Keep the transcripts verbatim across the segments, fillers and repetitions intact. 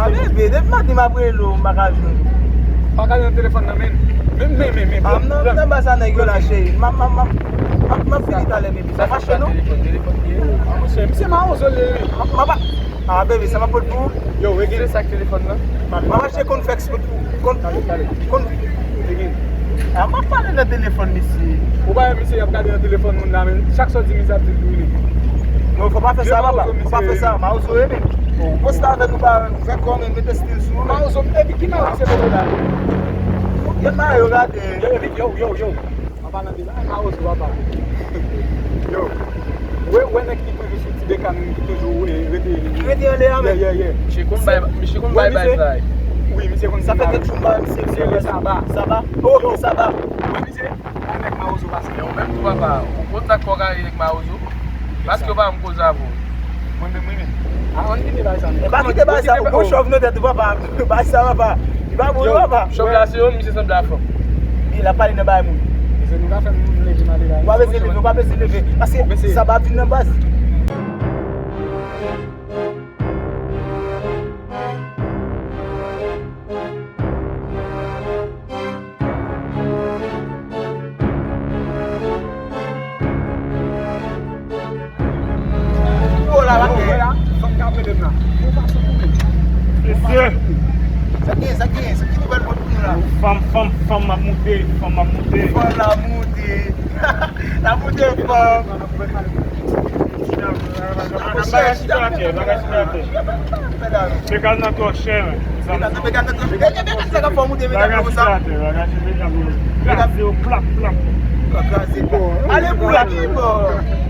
A, bebe, depi maten m ap rele w, m pa ka jwenn ou. Pa gade nan telefòn nan, men. Men, men, men, men. A, m nan, m nan baz a nèg yo la, cheri. M ap, m ap, m ap, m ap, m ap fini talè, bebe. Sa fache, non? Telefòn, telefòn, telefòn. A, monchè, misye mawozo li ye, wi. M ap, m ap, a, bebe, sa m ap pot pou ou? Yo, Regen. Se sa k telefòn nan? M ap achte konfèks pou, kon, kon, a, m ap pale nan telefòn, mesye. Ou pa wè misye ap gade nan telefòn moun la, men chak sa w di misye ap di l tou, wi. Non, fò pa fè sa, papa. Fò pa fè sa, mawozo ye, men. Ou poste avè nou, pa fè kòmè, mete stil sou ou, men. Mawozo, epi ki mawozo se mete la? Yo, yo, yo, yo. An palan de bagay mawozo, papa. Yo, wè, wè nèg ki toujou sou ti bekàn ki toujou, eh, rete. Ki rete anlè a, men. Yeah, yeah, yeah. Misye konn bay, misye konn bay bay. Wi, misye konn sa fè kèk jou m pa wè misye, misye rete saba. Saba? Oh, ok, saba. Wè misye, a nèg mawozo pase. Yo, menm tou, papa, ou konn sa k fè w ka rele nèg mawozo? Paske w pa janm koze avè w. Mwen menm, mwen menm. A, ann kite bagay sa, non. E pa kite bagay sa, ou gon chòv nan tèt ou, papa. Bagay sa, papa. Li pa bon, non, papa. Chòv la, se yon misye sanble a fanm. Li la pale nan bagay moun. Mesye, nou ka fè moun leve nan bagay. Ou pa bezwen leve, ou pa bezwen leve. Paske sa pa vin nan baz. Yo, la, la, la. Fanm k ap rele m la. Mesye. Sa gen, sa gen, sa ki nouvèl mwen pou nou la? Fanm, fanm, fanm ap moute, fanm ap moute. Fanm la moute. La moute fanm. Bagay sou atè, bagay sou atè. Pegaz nan twò chè, men. Pegaz nan, Pegaz nan twò chè. E, e, Pegaz sa k ap fè w moute, Pegaz konsa. Bagay sou atè, bagay sou Pegaz. Kraze yo, plat, plat. Kraze, plat. Ale pou la, ki bò?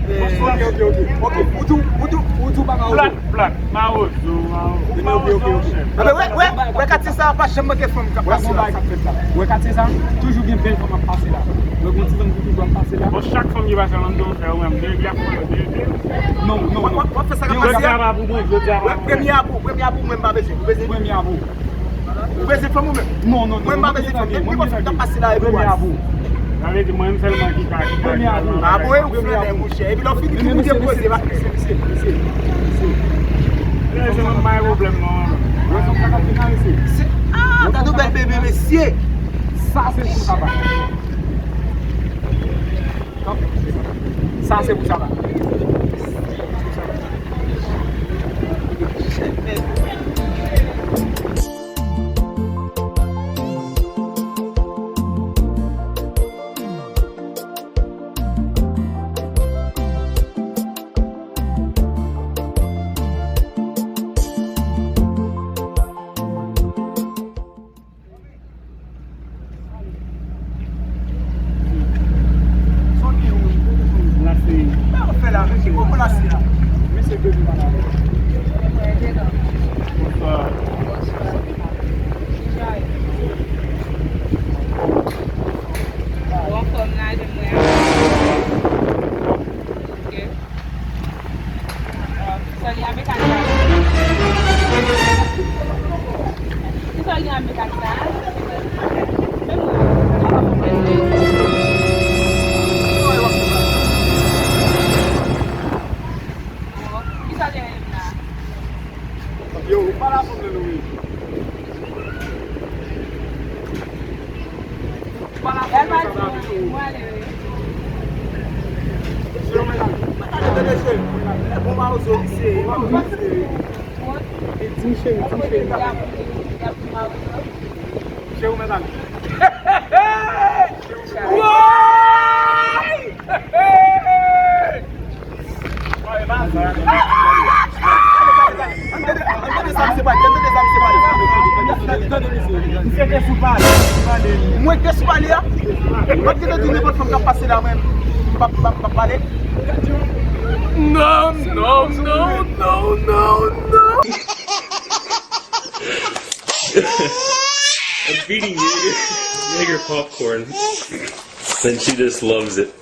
Ok, ok, ok. Ok, ou di, ou di, ou di w pa mawozo. Plat, plat. Mawozo, mawozo. Ok, ok, ok. Wè, wè, wè, katye sa a pa janm manke fanm k ap pase la. Wè katye sa a, toujou gen bèl fanm ap pase la. Wè gon ti fanm ki toujou ap pase la. Bon, chak fanm ki pase la, m di w frè, ou menm, de, de, de, de. Non, non, non. W ap, w ap fè sa k ap pase a. Jodi a pa pou mwen, jodi a pa pou mwen. Premye a pou, premye a pou mwen, m pa bezwen. Ou bezwen? Premye a pou. Ou bezwen fanm ou menm? Non, non, non. Mwen, m pa bezwen fanm. Depi gon fanm k ap pase la, e pou ou. Sa vle di mwen menm sèlman ki ka, ki ka. Premye a pou. A bon, e ou flannè, monchè. Epi lè w fini, ki moun ki poze, va. Mesye, mesye, mesye. Mesye, se mwen m bay pwoblèm, non. Wè fanm sa k ap vin la, mesye. Se, ah, gade yon bèl bebe, mesye. Sa se pou sa, ba. Sa se pou sa la. Sa w gen ou menm? Kote sa w ye? La se. Sa w fè la menm? Ki moman la se la? Mesye, ke nou pa la. Bonswa. Bonswa. Ou anfòm la, jèn mwen an? Ok. Sa li a mekanik la? Kisa li a mekanik la? Men mwen, mwen pa konprann. Kisa li a la? Yo, ou pa la konprann, wi. Mwen ale, wi. Cheri, mwen ale. Mwen ale, tande, cheri. Bon, mawozo, misye, mawozo, misye. Di m cheri, di m cheri. Cheri, mwen ale. Woy! Mwen te sou pale, mwen te sou pale a. Mwen te di nenpòt fanm k ap pase la, mwen, m p ap, m p ap, m p ap pale. Non, non, non, non, non, non. I'm feeding Jaeger, Jaeger popcorn. And she just loves it.